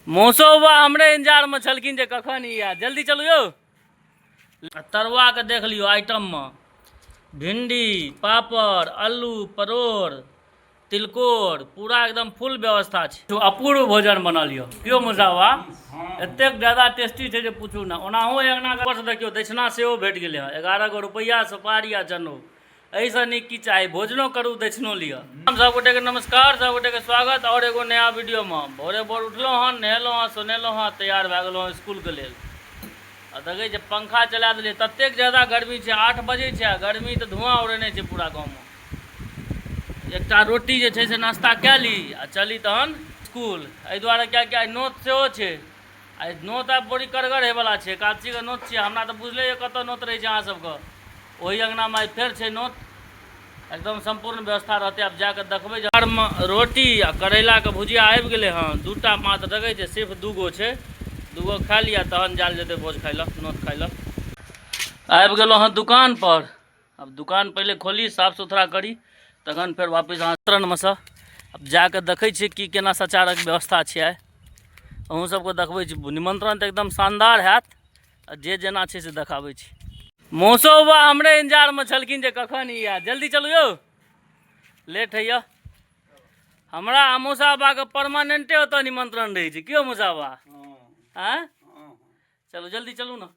मौसो बाबा हमरे इंतजारमे छलखिन जे कखन ई आयत। जल्दी चलू यौ। आ तरुआके देख लियौ आइटममे भिंडी, पापड़, आलू, परोड़, तिलकोर, पूरा एकदम फुल व्यवस्था छै। अपूर्व भोजन बनल यऽ कियो मौसा बाबा, एतेक ज्यादा टेस्टी छै जे पूछू ना। ओनाहो अङ्गनाके ऊपरसँ देखियौ दक्षिणा सेहो भेट गेलै हँ, 11 गो रुपैआ, सुपारी आ जनउ। एहिसँ नीक की चाही, भोजनो करू दक्षिणो लिअ। हम सब गोटेके नमस्कार, सब गोटेके स्वागत और एगो नया वीडियोमे। भोरे भोर उठलहुँ हँ, नहेलहुँ हँ, सोनेलहुँ हँ, तैयार भए गेलहुँ हँ स्कूलके लेल। आ देखै छियै पंखा चला देलियै, ततेक ज्यादा गर्मी छै, 8 बजै छै आ गर्मी तऽ धुआँ उड़ेने छै पूरा गाँवमे। एकटा रोटी जे छै से नाश्ता कए ली आ चली तहन स्कूल। एहि दुआरे किएकि आइ नोत सेहो छै, आइ नोत आब बड़ी कड़गर होइवला छै। एकादशीके नोत छियै, हमरा तऽ बुझले यऽ कतऽ नोत रहै छै अहाँ सबके। ओहि अङ्गनामे आइ फेर छै नोत, एकदम सम्पूर्ण व्यवस्था रहतै, आब जाकऽ देखबै। घरमे रोटी आ करैलाके भुजिया आबि गेलै हँ, दूटा मात्र देखै छै, सिर्फ 2 गो छै, 2 गो खा लिअ तहन जायल जेतै भोज खाइ लए, नोत खाइ लए। आबि गेलहुँ हँ दुकानपर, आब दुकान पहिले खोली, साफ सुथरा करी, तखन फेर वापिस अहाँ मे सँ आब जाकऽ देखै छियै की केना सचारक व्यवस्था छै। आइ अहूँ सबके देखबै छी, निमन्त्रण तऽ एकदम शानदार हैत, आ जे जेना छै से देखाबै छी। मौसो बाबा हमरे इंतजारमे छलखिन जे कखन ई आयत। जल्दी चलू यौ, लेट होइए हमरा। आ मौसा बाबाके परमानेंटे ओतऽ निमन्त्रण रहै छै। कियो मौसा बाबा? आँय, चलू जल्दी चलू ने।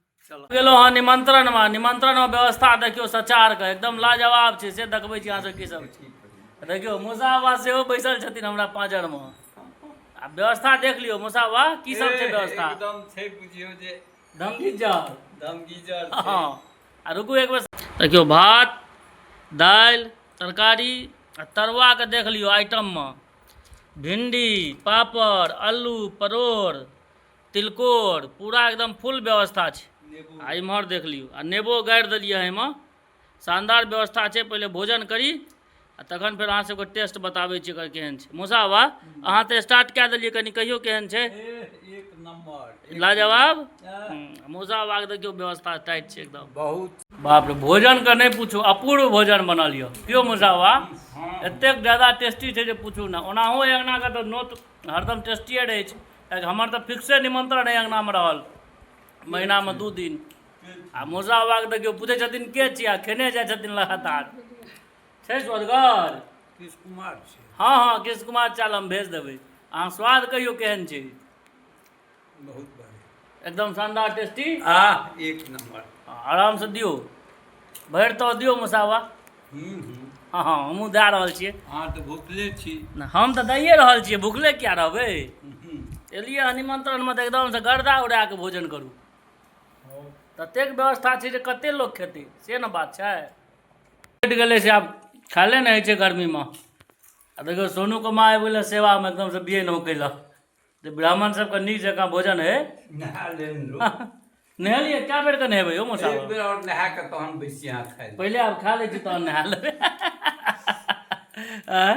गेलहुँ हँ निमन्त्रणमे, निमन्त्रणमे व्यवस्था देखियौ सचारके एकदम लाजवाब छै, से देखबै छी अहाँ सब की सब छै। देखियौ मौसा बाबा सेहो बैसल छथिन हमरा पाँजरमे। आ व्यवस्था देख लियौ मौसा बाबा, की सब छै व्यवस्था? एकदम छै बुझियौ जे धमगीजर, धमगीजर छै। हँ, आ रुकू एक बेर। देखियौ भात, दालि, तरकारी आ तरुआके देख लियौ आइटममे भिंडी, पापड़, आलू, परोड़, तिलकोर, पूरा एकदम फुल व्यवस्था छै। आ इम्हर देख लियौ, आ नेबो गाड़ि देलियै एहिमे, शानदार व्यवस्था छै। पहिले भोजन करी आ तखन फेर अहाँ सबके टेस्ट बताबै छी एकर केहन छै। मौसा बाबा, अहाँ तऽ स्टार्ट कए देलियै, कनि कहियौ केहन छै? एक नम्बर, लाजवाब। मौसा बाबाके देखियौ व्यवस्था टाइट छै एकदम बहुत। बाप रे, भोजनके नहि पूछू, अपूर्व भोजन बनल यऽ कियो मौसा बाबा, एतेक ज्यादा टेस्टी छै जे पूछू ना। ओनाहो अङ्गनाके तऽ नोत हरदम टेस्टिए रहै छै, कियाकि हमर तऽ फिक्से निमन्त्रण एहि अङ्गनामे रहल महीनामे 2 दिन। आ मौसा बाबाके देखियौ पूछै छथिन के छी, आ खेने जाइ छथिन लगातार। छै स्वदगर? कृष्ण कुमार छै। हँ हँ, कृष्ण कुमार चाल हम भेज देबै, अहाँ स्वाद कहियौ केहन छै। बहुत बढ़िया, एकदम शानदार टेस्टी, आ एक नंबर। आरामसँ दियौ, भरि तऽ दियौ मौसा बाबा। हँ हँ, हमहूँ दए रहल छियै। अहाँ तऽ भुखले छी। हम तऽ दैए रहल छियै, भुखले किया रहबै? एलियै हँ निमन्त्रणमे तऽ एकदमसँ गर्दा उड़ा कऽ भोजन करू। ततेक व्यवस्था छै जे कते लोक खेतै से ने बात छै। भेट गेलै से आब खायले नहि होइ छै गर्मीमे। आ देखियौ सोनूके माँ आबि गेलै सेवामे, एकदमसँ बियैन होकै लए जे ब्राह्मण सबके नीक जकाँ भोजन हइ। नहा लेने। नहेलियै? कए बेरके नहेबै यौ मौसा? एक बेर आओर नहा कऽ तहन बैसी अहाँ खाइ लए। पहिले आब खा लै छी तहन नहा लेबै। आँय,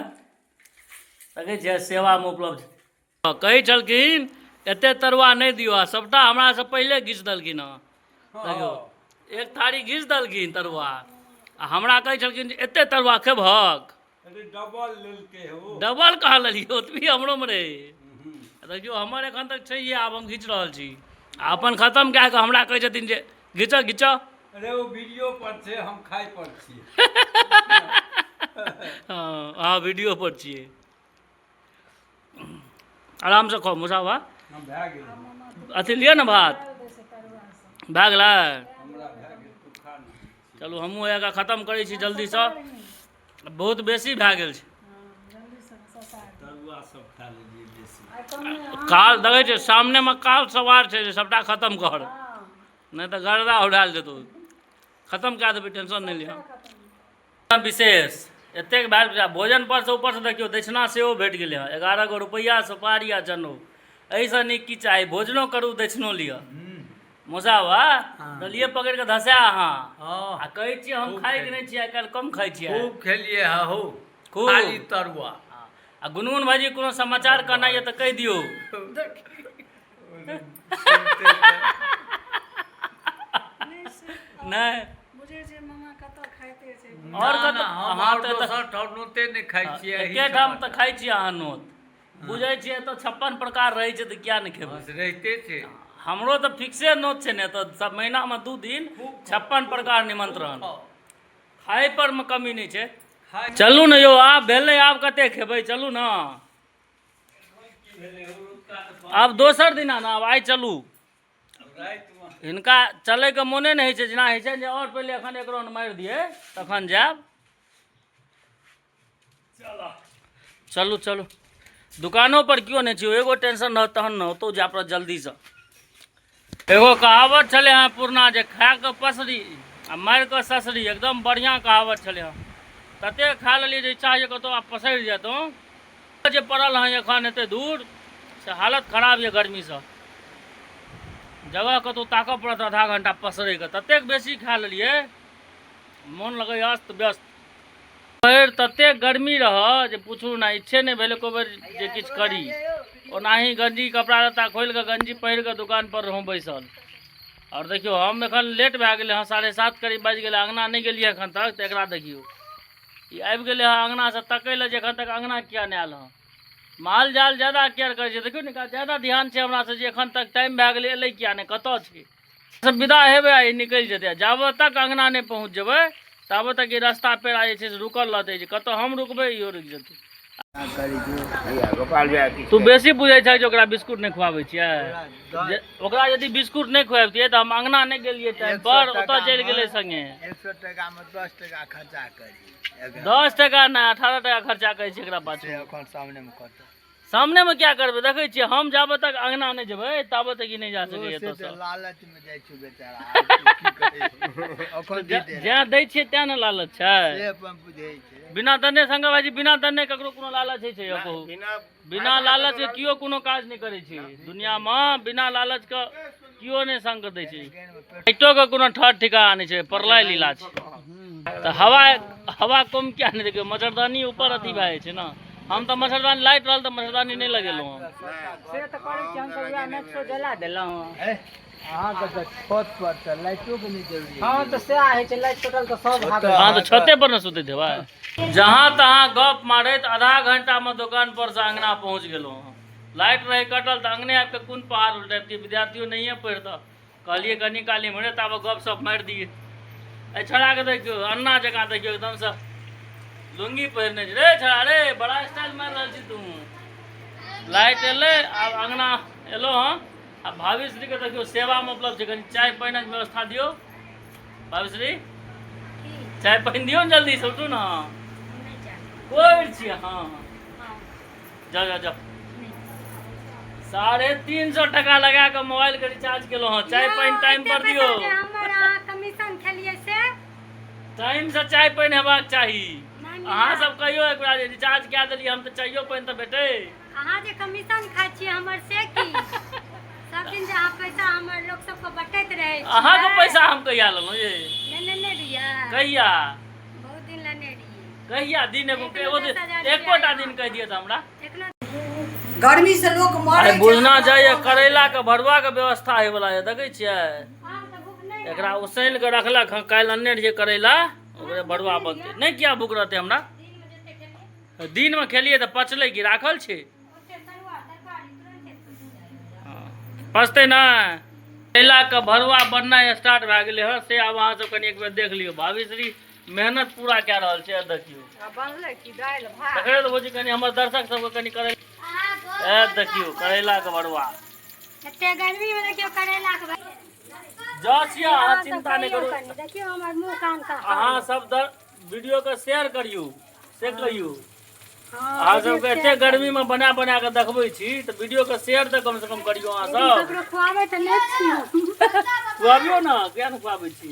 देखै छियै सेवामे उपलब्ध। कहै छलखिन एते तरुआ नहि दियौ, आ सबटा हमरासँ पहिले घीच देलखिन हँ। देखियौ एक थारी घीच देलखिन तरुआ, आ हमरा कहै छलखिन जे एते तरुआ खेबहक? अरे डबल लेलकै हो। डबल कहाँ लेलियै, ओतबी हमरोमे रहै। देखियौ हमर एखन तक छैहे, आब हम घीच रहल छी, आ अपन खतम कए कऽ हमरा कहै छथिन जे घीचऽ घीचऽ। अरे ओ वीडियो पर छै, हम खाइ पर छियै। हँ, अहाँ वीडियो पर छियै। आरामसँ खाउ मौसा बाबा। भए गेल। अथी लिअ ने भात। भए गेलै? हमरा भए गेल, तू खा ने। चलू हमहूँ एकरा खतम करै छी जल्दीसँ, बहुत बेसी भए गेल छै। तरुआ सब खा लेलियै बेसी। काल देखै छै सामनेमे काल सवार छै जे सबटा खतम कर, नहि तऽ गर्दा उड़ायल जेतौ। खतम कए देबै, टेंशन नहि लिअ। विशेष एतेक भए गेल भोजन पर से ऊपरसँ देखियौ दक्षिणा सेहो भेट गेलै हँ, 11 गो रुपैआ, सुपारी आ जनउ। एहिसँ नीक की चाही? भोजनो करू दक्षिणो लिअ। मौसा बाबा, दलिये पकड़ि कऽ धसा अहाँ आ कहै छियै हम खाइ नहि छियै, आइ काल्हि कम खाइ छियै। खूब खेलियै हँ हौ, खूब खाली तरुआ। आ गुनगुन भाईजी कोनो समाचार कहनाइ यऽ तऽ कहि दियौ। नहि बुझै छै मामा कतऽ खाइते छै आओर ना, कतऽ? ना, हम अहाँ आओर तऽ दोसर ठाम नोते नहि खाइ छियै। एकेठाम तऽ खाइ छियै अहाँ नोत। बुझै छियै तऽ 56 प्रकार रहै छै तऽ किया नहि खेबै? बस रहिते छै। हमरो तऽ फिक्से नोत छै ने, तऽ सब महीनामे 2 दिन 56 प्रकार निमंत्रण। खाय पर मे कमी नहि छै। चलू ने यौ, आब भेलै, आब कते खेबै, चलू ने आब दोसर दिना ने, आब आइ चलू। हिनका चलैके मोने नहि होइ छै, जेना होइ छै जे आओर पहिले एखन एक राउंड मारि दियै तखन जायब। चलू चलू, दुकानो पर केओ नहि छै, एगो टेंशन रहत तहन ने ओतौ जाय पड़त जल्दीसँ। एगो कहावत छलै हँ पुरना, जे खा कऽ पसरी आ मारि कऽ ससरी, एकदम बढ़िआँ कहावत छलै हँ। ततेक खा लेलियै जे इच्छा होइए कतहु आब पसरि जैतहुँ। जे पड़ल हँ एखन एते दूर से हालत खराब यऽ गर्मीसँ, जगह कतहु ताकऽ पड़त आधा घंटा पसरैके, ततेक बेसी खा लेलियै मोन लगैए अस्त व्यस्त। भरि ततेक गर्मी रहऽ जे पूछू ना, इच्छे नहि भेल एको बेर जे किछु करी। ओनाही गंजी कपड़ा लत्ता खोलि कऽ गंजी पहिर कऽ दुकान पर रहौं बैसल। आओर देखियौ हम एखन लेट भए गेलै हँ, 7:30 करीब बाजि गेलै, अङ्गना नहि गेलियै एखन तक। तऽ एकरा देखियौ, ई आबि गेलै हँ अङ्गनासँ तकै लए जे एखन तक अङ्गना किया नहि आयल हँ। माल जाल ज्यादा केयर करै छै, देखियौ ने ज्यादा ध्यान छै हमरासँ जे एखन तक टाइम भए गेलै एलै किया नहि, कतऽ छै। सब विदा हेबै आ ई निकलि जेतै, जाबऽ तक अङ्गना नहि पहुँच जेबै ताबऽ तक ई रस्ता पेड़ा जे छै से रुकल रहतै, जे कतऽ हम रुकबै इहो रुकि जेतै। तू बेसी बुझै छह जे ओकरा बिस्कुट नहि खुआबै छियै? जे ओकरा यदि बिस्कुट नहि खुआबितियै तऽ हम अङ्गना नहि गेलियै टाइम पर, ओतऽ चलि गेलै संगे। 100 टका मे 10 टका खर्चा करी, 10 टका नहि 18 टका खर्चा करै छियै एकरा पाछू। एखन सामने मे कतऽ सामने मे क्या करबै? देखै छियै हम जाबे तक अङ्गना नहि जेबै ताबे तक ई नहि जा सकैए एतऽसँ। लालच मे जाइ छै बेचारा, एखन जैं दै छियै तैं ने लालच छै, से अपन बुझै छै। बिना दने शंकर भाईजी, बिना दने ककरो कोनो लालच होइ छै यौ? कहू, बिना लालच के केओ कोनो काज नहि करै छै दुनियामे, बिना लालच के केओ नहि संग दै छै। लाइटो के कोनो ठर ठिकाना नहि छै, प्रलय लीला छै। तऽ हवा हवा कम किया नहि? देखियौ मच्छरदानी ऊपर अथी भए जाइ छै ने, हम तऽ मच्छरदानी लाइट रहल तऽ मच्छरदानी नहि लगेलहुँ हम। से तऽ करै छी हम तऽ, वएह नेक्सो जला देलहुँ। अहाँके तऽ छत पर तऽ लाइटो के नहि जरूरी। हँ तऽ सएह होइ छै, लाइट कटल तऽ सब भागल। अहाँ तऽ छते पर ने सुतैत हेबै। जहाँ तहाँ गप मारैत आधा घंटामे दोकान पर से अङ्गना पहुँच गेलहुँ हम। लाइट रहै कटल तऽ अङ्गने आबि कऽ कोन पहाड़ उलटबितियै, विद्यार्थियो नहिए पढ़ितऽ। कहलियै कनि काल इम्हरे ताबे गप सप मारि दियै। एहि छोड़ाके देखियौ अन्ना जकाँ, देखियौ एकदमसँ लुङ्गी पहिरने छै। रे छोड़ा रे, बड़ा स्टाइल मारि रहल छी तू। लाइट एलै, आब अङ्गना एलहुँ हँ। आ भाभी श्रीके देखियौ सेवामे उपलब्ध छै, कनि चाय पानिक व्यवस्था दियौ। भाभी श्री, चाय पानि दियौ ने जल्दी से, उठू ने। कोइ छियै? हँ जाओ जाओ जाओ। 350 टका लगा कऽ मोबाइल के रिचार्ज केलहुँ हँ, चाय पानि टाइम पर दियौ। हमर अहाँ कमीशन खेलियै से टाइम से चाय पानि हेबाक चाही। अहाँ सब कहियो एक बेर जे रिचार्ज कए देलियै हम तऽ चाइयो पानि तऽ भेटै। अहाँ जे कमीशन खाइ छियै हमर से की? सब दिन जे अहाँ पैसा हमर लोक सबके बटैत रहै छियै। अहाँके पैसा हम कहिया लेलहुँ ये? लेने नहि रहियै? कहिया? बहुत दिन लेने रहियै। कहिया दिन? एगो एखनो एगो दिन, 10,000 एकोटा रुपया दिन कहि दिअ तऽ हमरा। एखनो गर्मी से लोक मरै आइ बुझना जाइए करैला के भरुआ के व्यवस्था होय वाला ये, देखै छियै? एकरा उसैन के रखलक हँ, काल्हि अनने रहियै करैला, ओकरे भरुआ बनतै। नहि किया भूख रहतै हमरा? दिनमे खेलियै तऽ पचलै की? राखल छै, पचतै नहि। करैलाके भरुआ बननाइ स्टार्ट भए गेलै हँ, से आब अहाँ सब कनि एक बेर देख लियौ। भाभी श्री मेहनत पूरा कए रहल छै। देखियौ बनलै की दालि भात देखै तऽ भौजी, कनि हमर दर्शक सबके कनि करै देखियौ करैलाके भरुआ। एते गर्मी मे देखियौ करैला के जस यऽ, अहाँ चिंता नहि करू। देखियौ हमर मुँह कान का। अहाँ सब वीडियो के शेयर करियौ, से कहियौ। अहाँ सबके एते गर्मी में बना बना के देखबै छी तऽ वीडियो के शेयर तऽ कम से कम करियौ अहाँ सब। ककरो खुआबै तऽ नहि छी। खुआबियौ ने, किया नहि खुआबै छी?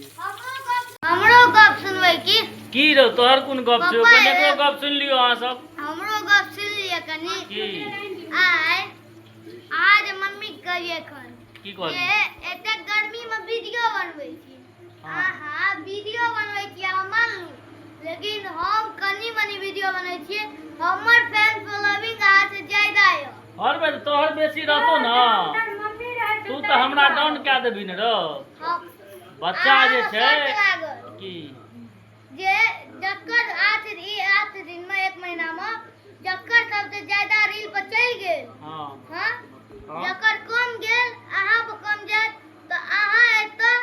हमरो गप सुनबै की? की रौ, तोहर कोन गप छौ? कनि एकरो गप सुनि लियौ अहाँ सब। हमरो गप सुनि लिअ कनि। की? आइ अहाँ जे मम्मी के कहलियै एखन की कहलियै? जे एते गर्मी मे वीडियो बनबै छी अहाँ, वीडियो बनबै छी अहाँ मानलू, लेकिन हम कनि मनि वीडियो बनबै छियै, हमर फैन फॉलोइंग अहाँ से ज्यादा यऽ। हर बेर तोहर बेसी रहतौ ने, मम्मी रहै तू तऽ हमरा डाउन कए देबही ने रौ। हम बच्चा जे अहाँके छै शर्त लागल की जे जकर 8 ई 8 दिनमे 1 महीनामे जकर सबसे ज्यादा रील पर चलि गेल। हाँ। हाँ। हाँ। जकर कम गेल, अहाँ पर कम जायत तऽ अहाँ एतऽ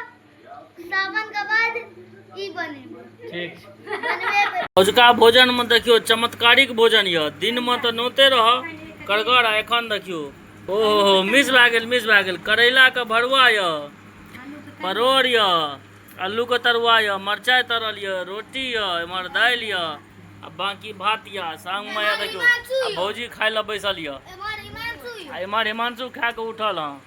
सावन के बाद ई बनेबै। ठीक छै। बनबेबै। अजुका भोजनमे देखियौ चमत्कारिक भोजन यऽ। दिनमे तऽ नौते रह करगर, आ एखन देखियौ, ओहो, मिस भए गेल, मिस भए गेल। करैलाके भरुआ यऽ, परोड़ यऽ, आलूके तरुआ यऽ, मरचाइ तरल यऽ, रोटी यऽ, एम्हर दालि यऽ आ बाकी भात यऽ। संगमे यऽ देखियौ, आ भौजी खाय लए बैसल यऽ। एम्हर हिमांशु। आ एम्हर हिमांशु खा कऽ उठल हँ।